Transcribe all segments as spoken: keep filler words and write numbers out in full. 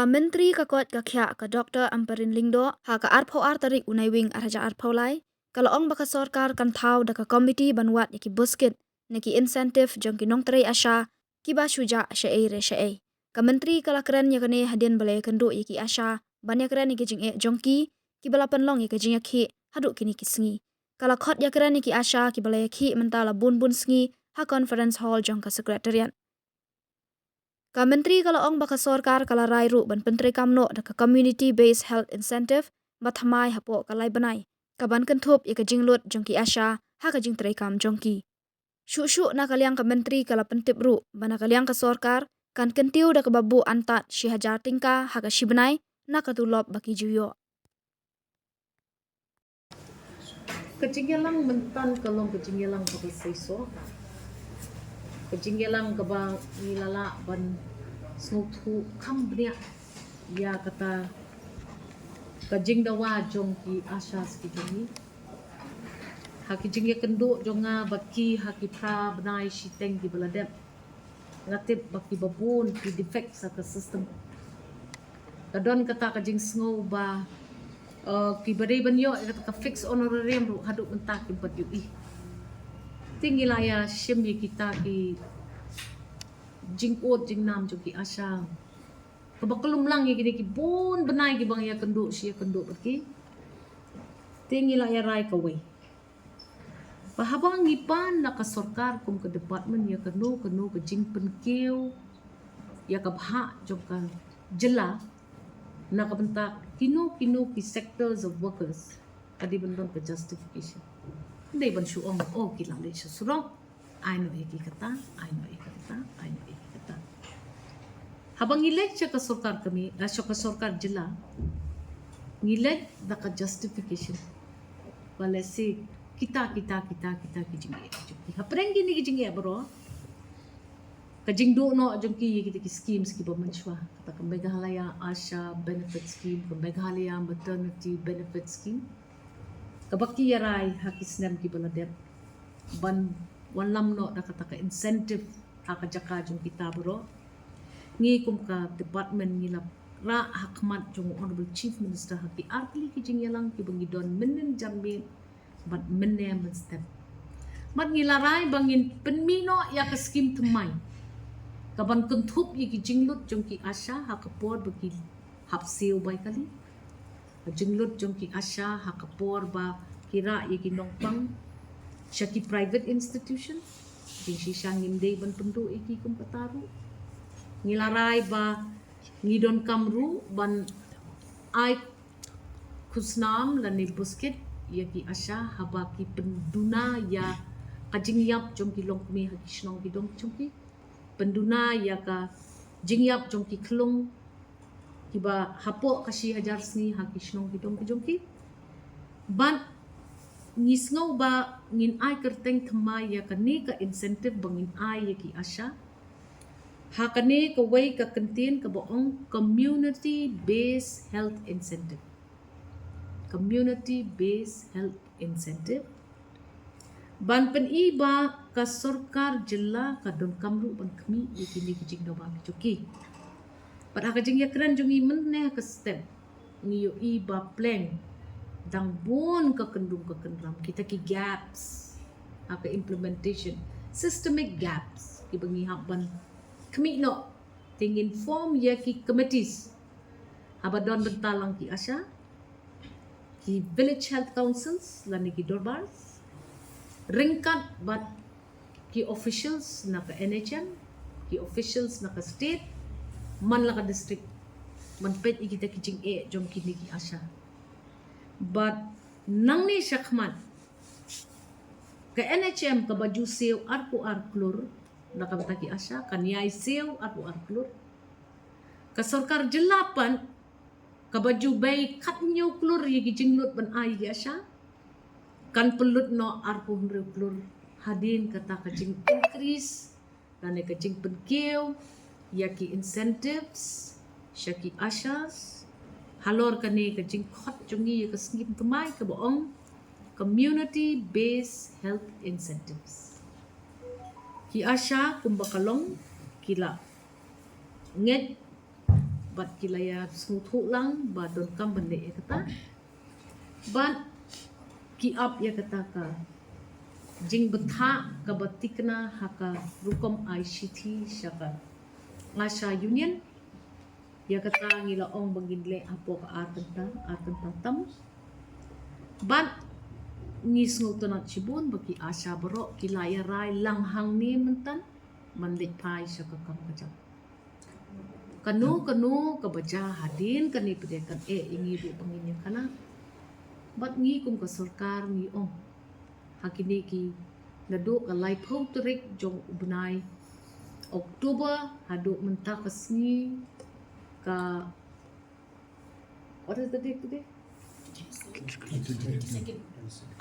Ka Myntri ka koit ka khiah ka Dr Ampareen Lyngdoh ha ka arphew ar tarik u Naiwieng arhajar arphew lai ka la ong ba ka sorkar kan thaw da ka komiti ban wad ïa ki buskit na ki incentive jong ki nongtrei ASHA kiba shu jah shaei re shaei. Ka Myntri ka la kren ïa kane hadien ba la ïakynduh ïa ki ASHA ban ïakren ïa ki jingeh jong ki kiba la pynlong ïa ka jingïakhih haduh kine ki sngi. Ka la khot ïakren ïa ki ASHA kiba la ïakhih mynta la bun bun sngi ha conference hall jong ka Secretariat. Ka Myntri ka la ong ba ka sorkar ka la rai ruh ban pyntreikam noh da ka Community Based Health Incentive ba thymmai hapoh ka lai bnai, ka ban kynthup ïa ka jinglut jong ki ASHA ha ka jingtreikam jong ki. Shuh shuh na ka liang ka Myntri ka la pyntip ruh ba na ka liang ka sorkar kan kyntiew da kaba buh antad shi hajar tyngka ha ka shi bnai na ka tulop ba ki ju ïoh. Ka jingïalang mynta ka long ka jingïalang kaba seisoh. Ka jingïalang kaba ngi la lah ban sngewthuh kham bniah ïa kata ka jingdawa jong ki ASHA ki jong ngi. Ha ki jingïakynduh jong nga bad ki ha ki phra bnai shiteng kiba la dep, nga tip ba kiba bun ki defect ha ka system. Ka don kata ka jingsngew ba, eh, kiba dei ban ïoh ïa kata ka fixed honorarium ruh haduh mynta kim pat ïohi. Te ngi la ïa shim ïa kita ki jingud jingnam jong ki ASHA kaba ka lumlang ïa kine ki bun bnai kiba ngi ïakynduh shi ïakynduh bad ki. Te ngi la ïa rai kawei ba haba ngi pan na ka sorkar kum ka department ïa kano kano ka jingpynkiew ïa ka bhah jong ka jylla na ka bynta kino kino ki sectors of workers, ka dei ban don ka justification. Dei ban shu ong, oh, ki la leh sha surok, ai noh ïa ki kata, ai noh ïa ki kata, ai noh ïa ki kata. Haba ngi leit sha ka sorkar kmie, eh, sha ka sorkar jylla, ngi leit da ka justification ba lehse kita, kita, kita, kita ki jingeh. Hapdeng kine ki jingeh baroh, ka jingduh noh jong ki ïa kita ki schemes kiba mynshuwa, kata ka Meghalaya ASHA Benefit Scheme, ka Meghalaya Maternity Benefit Scheme, kaba ki ïa rai ha ki snem kiba la dep ban wanlam noh da kata ka incentive ha ka jaka jong kita baroh. Ngi kum ka department ngi la rah ha khmat jong u Honorable Chief Minister ha ki artylli ki jingïalang kiba ngi don mynnin janmiet bad mynne mynstep. Bad ngi la rai ba ngin pynmih noh ïa ka skim thymmai ka ban kynthup ïa ki jinglut jong ki ASHA ha ka por ba ki hap siew bai kali, ka jinglut jong ki ASHA ha ka por ba ki rah ïa ki nongpang sha ki private institution. Jingshisha ngim dei ban pynduh ïa ki kum kata ruh. Ngi la rai ba ngi donkam ruh ban ai khusnam lane buskit ïa ki ASHA haba ki pynduna ïa ka jingïap jong ki longkmie ha ki shnong ki dong jong ki, pynduna ïa ka jingïap jong ki khlung kiba hapoh ka shi hajar sngi ha ki shnong ki dong ki jong ki. Bad ngi sngew ba ngin ai kyrteng thymmai ïa kane ka incentive ba ngin ai ïa ki ASHA ha kane kawei ka kyntien kaba ong community based health incentive. Community based health incentive. Ban pyni ba ka sorkar jylla ka donkam ruh ban khmih ïa kine ki jingdawa ki jong ki. Bad ha ka jingïakren jong ngi mynne ha ka step ngi ïohi ba pleng dang bun ka kyndung ka kynram, kita ki gaps ha ka implementation, systemic gaps kiba ngi hap ban khmih noh. Te ngin form ïa ki committees haba don bynta lang ki ASHA, ki village health councils lane ki dorbar, ryngkat bad ki officials na ka NHM, ki officials na ka state, man la ka district, ban peit ïa kita ki jingeh jong kine ki ASHA. Bad nangne shakhmat ka NHM kaba ju siew arphew ar klur na ka bynta ki ASHA, kan ïai siew arphew ar klur. Ka sorkar jylla pat kaba ju bei khathynñiew klur ïa ki jinglut ban ai ïa ki ASHA, kan pynlut noh arphew hynriew klur hadien kata ka jing increase lane ka jingpynkiew ïa ki incentives sha ki ASHAs halor kane ka jingkhot jong ngi ïa ka skim thymmai kaba ong community based health incentives. Ki ASHA kumba ka long ki la ngeit Bad ki la ïa sngewthuh lang ba donkam ban leh ïa kata. Bad ki ap ïa kata ka jingbthah kaba tikna ha ka rukom ai shithi sha ka ASHA Union. Ïa kata ngi la ong ba ngin leh hapoh ka ar kynta, ar kynta tam. Bad ngi sngewtynnat shibun ba ki ASHA baroh ki la ïa rai lang hangne mynta ban leit phai sha ka kam ka jam. Kano kano kaba jia hadien kane pat de kan eh ïa ngi ruh ba ngin ïa khana. Bad ngi kum ka sorkar ngi ong ha kine ki, naduh ka laiphew tarik jong u bnai October haduh mynta ka sngi ka, what is the date today?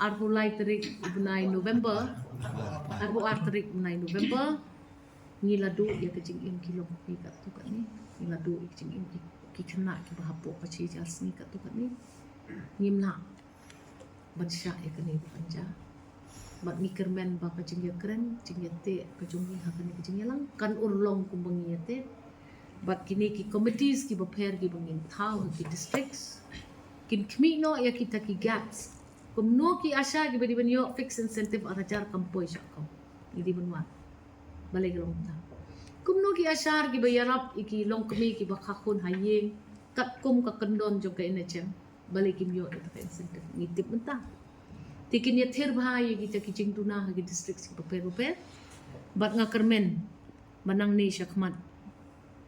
Arphew lai tarik u bnai November, arphew ar tarik u bnai November. Ngi la duh ïa ka jingim ki longkmie katto katne. Ngi la duh ïa ka jingim ki, ki khynnah kiba hapoh ka shi hajar sngi katto katne. Ngim lah ban shah ïa kane ba kan jia. Bad ngi kyrmen ba ka jingïakren, jingïateh ka jong ngi ha kane ka jingïalang kan urlong kumba ngi ïateh. Bad kine ki committees kiba pher kiba ngin thaw ha ki districts kin khmih noh ïa kita ki gaps. Kumno ki ASHA kiba dei ban ïoh fixed incentive ar hajar kam poi sha account. Ngi dei ban wad. Balei ka long kumta? Kumno ki ASHA kiba ïarap ïa ki longkmie kiba kha khun ha ïing katkum ka kyndon jong ka NHM, balei kim ïoh ïa ka incentive? Ngi tip mynta. Te kin ïathir bha ïa kita ki jingduna ha ki districts kiba pher bapher. Bad nga kyrmen ba nangne shakhmat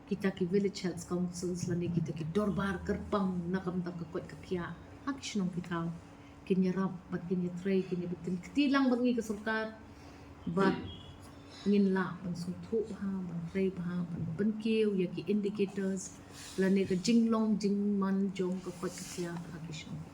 kita ki village health councils lane kita ki dorbar kyrpang na ka bynta ka koit ka khiah ha ki shnong ki thaw kin ïarap bad kin ïatrei, kin ïabteng kti lang bad ngi ka sorkar. Bad ngin lah ban sngewthuh bha, ban trei bha, ban pynkiew ïa ki indicators lane ka jinglong jingman jong ka koit ka khiah ha ki shnong ki